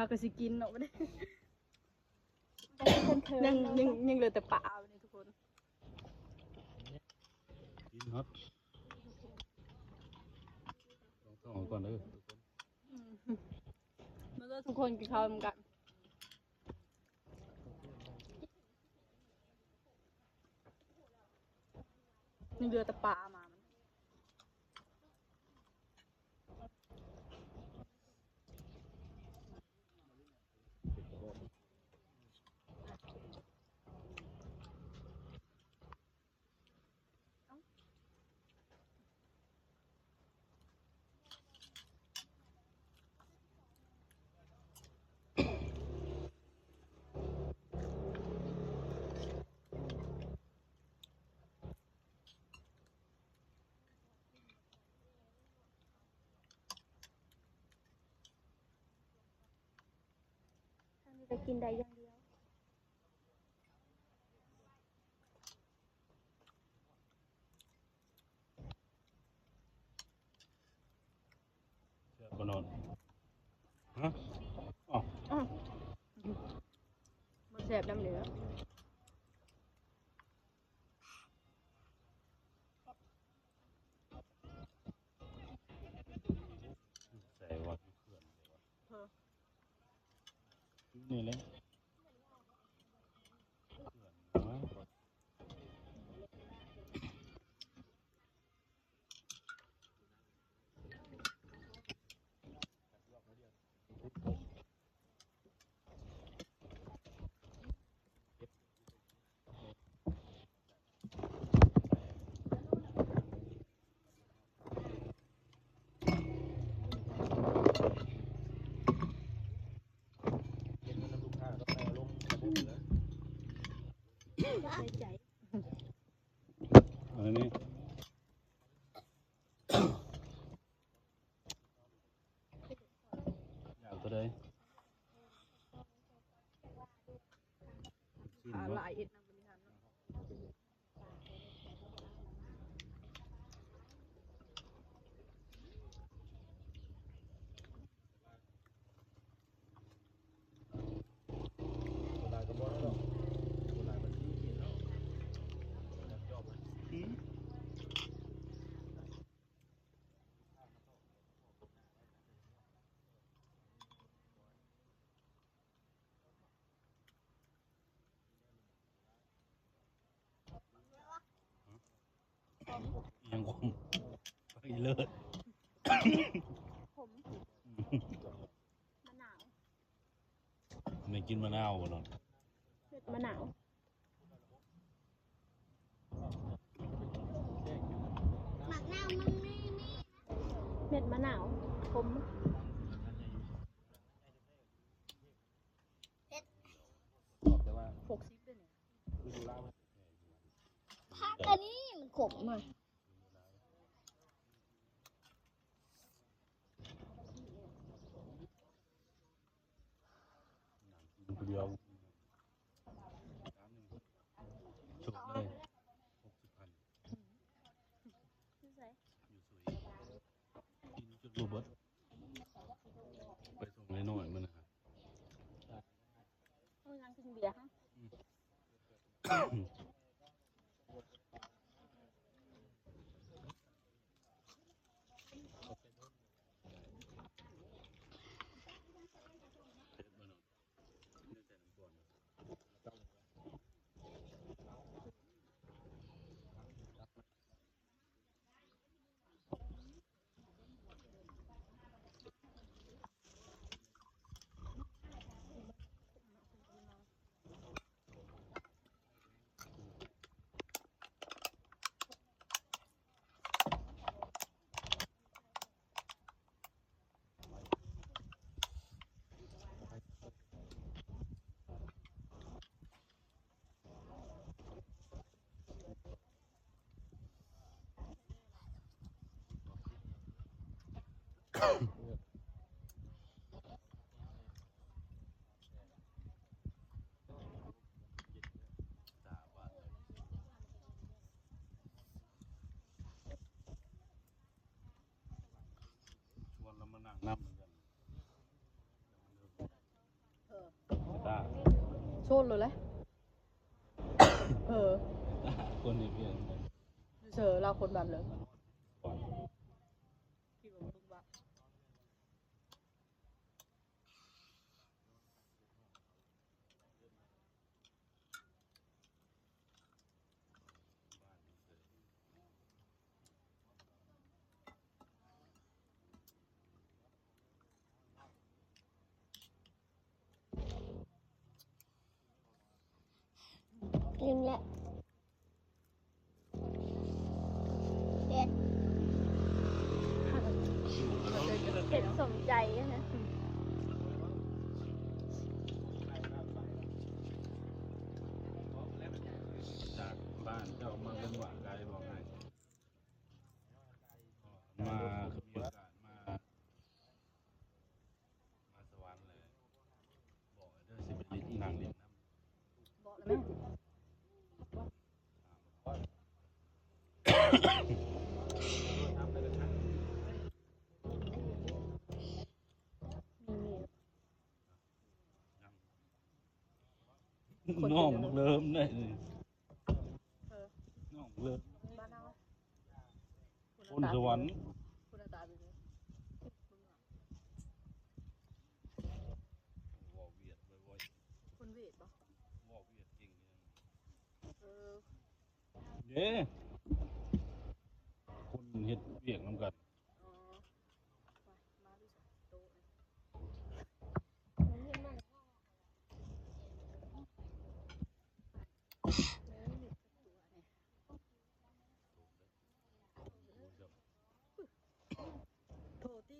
ເຮົາກໍຊິກິນເນາະບັດນີ້ ຍັງ ຍັງ ຍັງເຫຼືອແຕ່ປາບັດນີ້ທຸກຄົນ ກິນເນາະ ລອງທ້ອງກ່ອນເດີທຸກຄົນ ອືມ ມາເດີທຸກຄົນ ກິນເຂົ້ານຳກັນ ຍັງເຫຼືອແຕ່ປາມາ ທາງນີ້ກໍກິນໄດ້ຢ່າງດຽວ. ແຊບບໍ່ນອນ ຮະ ອ້າວ ອ້າວ ບໍ່ແຊບນຳເດີ. ໃສ່ວ່າ ຢູ່ເຂື່ອນເດ້ວ່າ ເອີ ຢູ່ນີ້ແຫຼະ ເຂື່ອນນະ. ອັນນີ້ ຢາກຕົວໃດ? ຊີ້ນບໍ່? ຫຼາຍເຮັດນຳບໍລິຫານເນາະ. ອີ່ຫຍັງຂົມ? ໄປເລີດ ຂົມ ມະນາວ ແມ່ນກິນມະນາວບໍ່ເນາະ? ເມັດມະນາວ ໝາກນາວມັນມີ, ມີ ເມັດມະນາວ ຂົມ ເຜັດ ຫົກສິບເດ້ນີ້. ຜັກອັນນີ້ມັນຂົມມາ. ຜູ້ດຽວ ໂຊກເລີຍ ຫົກສິບພັນ. ຢູ່ໃສ? ຢູ່ສຸຍ ກິນຈົນບໍ່ເບິດ ໄປສົ່ງນ້ອຍໆມື້ນະ. ເອົາຫຍັງກິນເບຍຮະ? ຊວນລາວມານັ່ງນຳເລີຍ. ໂຊນໂລດແຫຼະ. ເອີ ຄົນເຮັດວຽກນຳກັນ ເຊີ ລາວຄົນບ້ານເລີຍ. ອີ່ມແລ້ວ. ເຜັດ ເຜັດສົມໃຈນະ. ຈາກບ້ານເຈົ້າມາເບິ່ງວ່າໄກບໍ່? ໄກ ມາ ມີໂອກາດມາ ມາສະຫວັນແຫຼະ ບອກເດີ ຊິໄປຫຼິ້ນ ນັ່ງຫຼິ້ນນຳ ບອກແລ້ວແມ່. ນ້ອງເລີ່ມໄດ້ນີ້ ເອີ ນ້ອງເລີ່ມ ບ້ານເຮົາ ຄົນສະຫວັນ ຄົນໜ້າຕາເປັນ ເວົ້າຫວຽດບໍ່? ຄົນຫວຽດບໍ່? ເວົ້າຫວຽດເກັ່ງ ເອີ ເດ້ ຄົນເຮັດວຽກນຳກັນ. ອໍ ມາດູຊະ ໂຕະ ໂທຕິ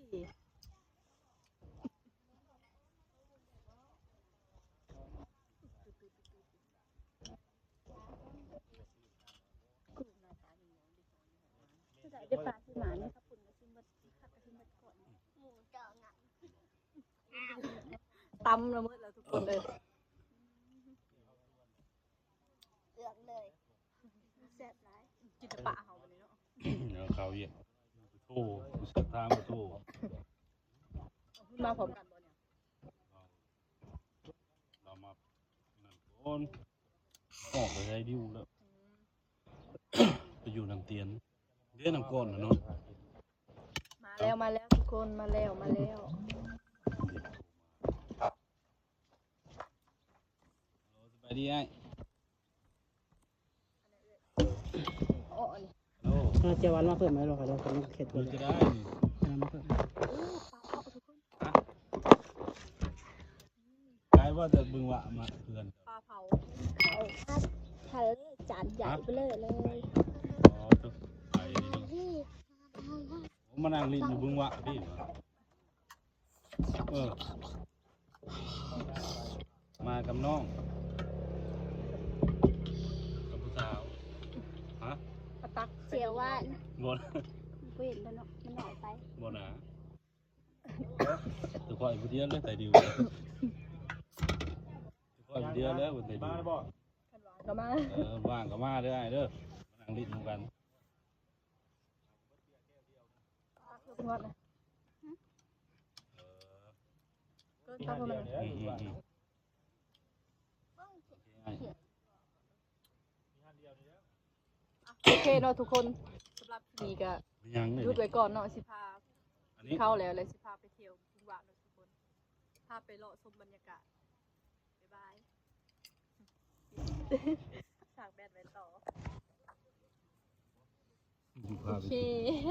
ຄືໜ້າຕາດີເນາະ ເສຍດາຍເດ້ ປາທີ່ມານີ້ ຖ້າປຸ້ນກໍຊິໝົດ ຄັກກໍຊິໝົດກ່ອນ. ໝູເຈົ້ານະ ຕຳລະໝົດແລ້ວທຸກຄົນເອີຍ ເກືອບເລີຍ ແຊບຫຼາຍ ກິນແຕ່ປາເຮົາບັດນີ້ເນາະ. ເອົາເຂົ້າອີກ ໂທ ແຊບທາງ ໂທ ມາພ້ອມກັນບໍ່ນີ້? ລາວມານັ້ນກ່ອນ ອອກໄປໄດ້ດິວແລ້ວ ໄປຢູ່ນຳຕຽນເດ້ ນຳກ່ອນນະເນາະ. ມາແລ້ວ ມາແລ້ວທຸກຄົນ ມາແລ້ວ ມາແລ້ວ. ໂອ້ ສະບາຍດີອ້າຍ. ອໍ ອັນນີ້ ໂອ້ ເອົາແຈ່ວຫວານມາເພີ່ມໃຫ້ລາວ ເຂົາເຈົ້າເຮັດ ເພິ່ນຈະໄດ້ນີ້ ມາເພີ່ມ ກາຍວ່າຈະບຶງຫວາມາເພື່ອນ ປາເຜົາ ເຂົ້າຜັດທະເລ ຈານໃຫຍ່ເບີເລີຍ. ອໍ ໄປນີ້ເນາະ ໂອ້ ມານັ່ງຫຼິ້ນຢູ່ບຶງຫວາພີ້. ເອີ ມາກັບນ້ອງ ກັບຜູ້ສາວ. ຮະ? ປາຕັກແຈ່ວຫວານ ບໍ່ນະ ບໍ່ເຫັນແລ້ວເນາະ ມັນໜ້ອຍໄປ ບໍ່ນະ. ແຕ່ຂ້ອຍຜູ້ດຽວເລີຍ ໄຕດິວ ແຕ່ຂ້ອຍຜູ້ດຽວເລີຍ ໄຕດິວ ມາບໍ່? ຄັນວ່າງກໍມາ ເອີ ວ່າງກໍມາເດີອ້າຍເດີ ມານັ່ງຫຼິ້ນນຳກັນ. ຕັກເພິ່ນກ່ອນນະ ເອີ ເກີນຕັກເພິ່ນ ອືມ ໂອເຄເນາະທຸກຄົນ ສຳລັບຄລິບນີ້ກໍ ຍັງເລີຍ ຢຸດໄວ້ກ່ອນເນາະ ຊິພາ ອັນນີ້ ກິນເຂົ້າແລ້ວ ແລ້ວຊິພາໄປທ່ຽວບຶງຫວາເນາະທຸກຄົນ ພາໄປເລາະຊົມບັນຍາກາດ. ບາຍບາຍ ສາກແບດໄວ້ຕໍ່ ໂອເຄ.